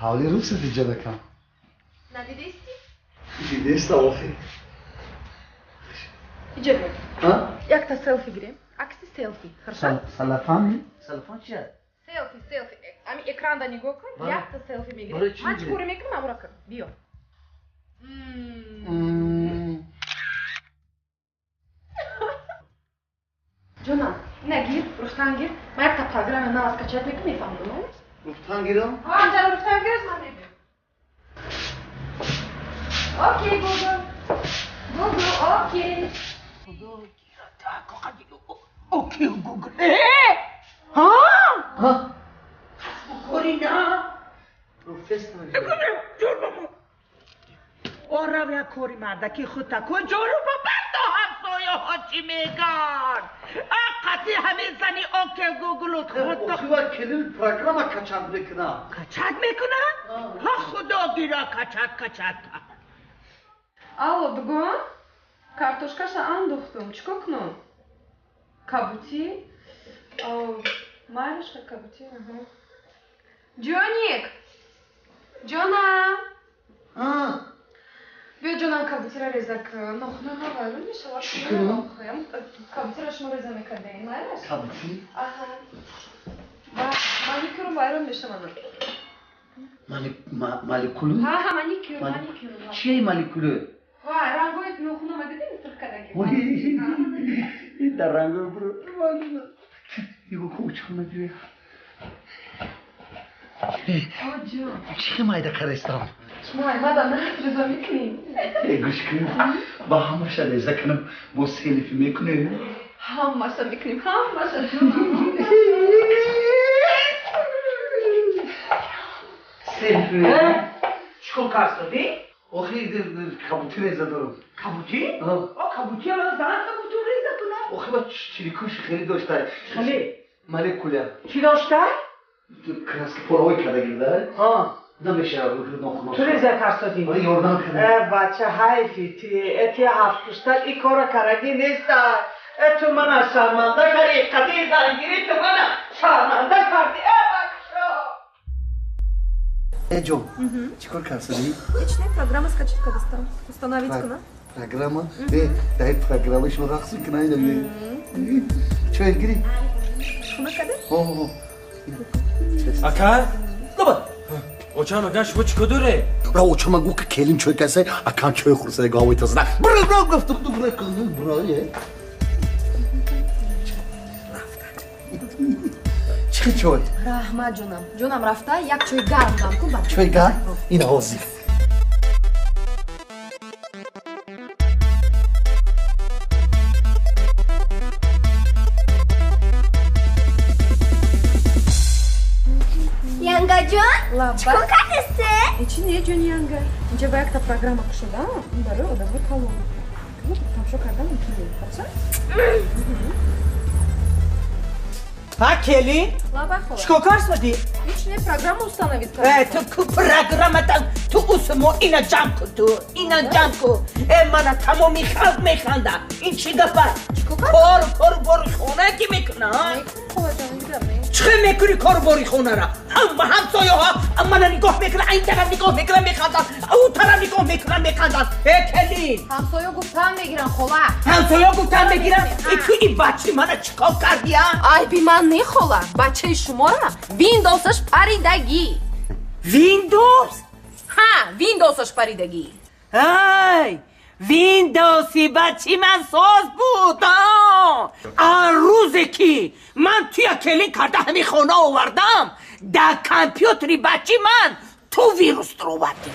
Ҳавли рухсати ҷанакам. Надидести? Дидеста охи. Иҷа бё. Якта селфи гирем. Акси селфи. Хорошо? Салафан? Салафан чия? Селфи, селфи. Ами экранда нигоҳ кун, якта селфи мегирем. Ман чӣ коре мекунам, амура кун. Биё. Ҷонам, ина гир, рухтан гир. Ман якта программа нав скачать мекунам, мефаҳмам. Рухтан гирам? Ҳа, анҷара рухтан гир, ман мебиём. Окей, Гугл. Гугл, окей. Окей, Гугл. Ҳа? Ҳа? Корина. Профессор. Ора кори мардаки худта куҷоро ба барто ҳамсояҳо чӣ меган? Қати ҳамин зани окей Гуглут худто. Охива келин программа качат мекуна. Качат мекуна? Ҳа, худо гира качат качат. Алло, дугон? Картошкаша андохтум. Чӣ кор кунам? Кабутӣ? Майлашка кабутӣ. Ҷоник! Ҷонам! Биё, ҷонам, кабутира реза кун. Нохуна ма вайрон мешавад. Чӣ кунам? Кабутира шумо реза мекардаин, майлаш? Кабутӣ? Аҳа. Маникюрум вайрон мешавад. Малекулу? Ҳа, маникюр, маникюр. Чие малекулу? Вай, рангои нохуна ма дидем сирх кадаги. Дар рангои бро. Нигоҳ кун, учам набиёя. Чӣ майда карестам? Шумо аймада реза мекунӣ? Гӯш кун, ба ҳамаша реза кунам, бо селфи мекунем? Ҳамаша мекунем, ҳамаша, ҷонам. Селфи. Чӣ кор кард, Охи, кабутӣ реза дорам. Кабутӣ? О, кабутӣ ман зан кабутӣ реза кунам. Охи, ба чирикуш хеле дошта. Хеле? Молекуля. Чӣ дошта? Краски порой кардаги, да? Ҳа. Намешава нохуно. Ту реза карсодӣ? Оре, ёрдам кардам. Э, бача, ҳайфи ти, э ти ҳафтпуштак и кора караги неста. Э, ту мана шарманда карди, қади зангирӣ ту мана шарманда карди. Э, бача! Э, ҷон, чӣ кор карсодӣ? Ҳеч не, программа скачать кардастам. Установить кунам. Программа? Э, дар программа шумо рақс мекунад, ина. Чой гирӣ? Хона кардӣ? Ҳо, ҳо. Ака? Лаба. Очам агар шумо чӣ кор доре? Ра очама гу ки келин чой касе, акам чой хӯрса гавой тазна. Бра бра гуфтам ду бра кун бра е. Чӣ чой? Раҳмат, ҷонам. Ҷонам, рафта як чой гарм дам кун бача. Чой гарм? Ина ҳозир. Янгаҷон, чӣ кор кардасте? Ҳечи не, ҷони Янга. Инҷа ба якта программа кушодам, ин барои одамои калон. Тамошо кардан мумкин не, хорошо? Ҳа, келин? Лабай, хола. Чӣ кор карсодӣ? Ҳеч не, программа установить Э, кардам. ту ку программата, ту усмо ина ҷамъ кун, ту ина ҷамъ кун. Э, мана тамоми халқ механда. Ин чӣ гап аст? Чӣ кор кард? Кор, кору бори хона ки мекуна, ҳа? Мекунам, холаҷон, гап не. Чӣ мекунӣ кору бори хонара? Ҳама ҳамсояҳо мана нигоҳ мекунанд, ин тараф нигоҳ мекунанд, механданд, ӯ тараф нигоҳ мекунанд, механданд. Э, келин! Ҳамсоё гуфтан мегиранд, хола. Ҳамсоё гуфтан мегиранд? Э, ту ин бачаи мана чӣ кор кардӣ, а? Айби ман не, хола. Бачаи шумора Виндовсаш паридагӣ. Виндовс? Ҳа, Виндовсаш паридагӣ. Ай, Виндовси бачи ман соз буд, а? Он рӯзе ки ман туя келин карда ҳамин хона овардам, дар компютери бачи ман ту вирус даровардӣ.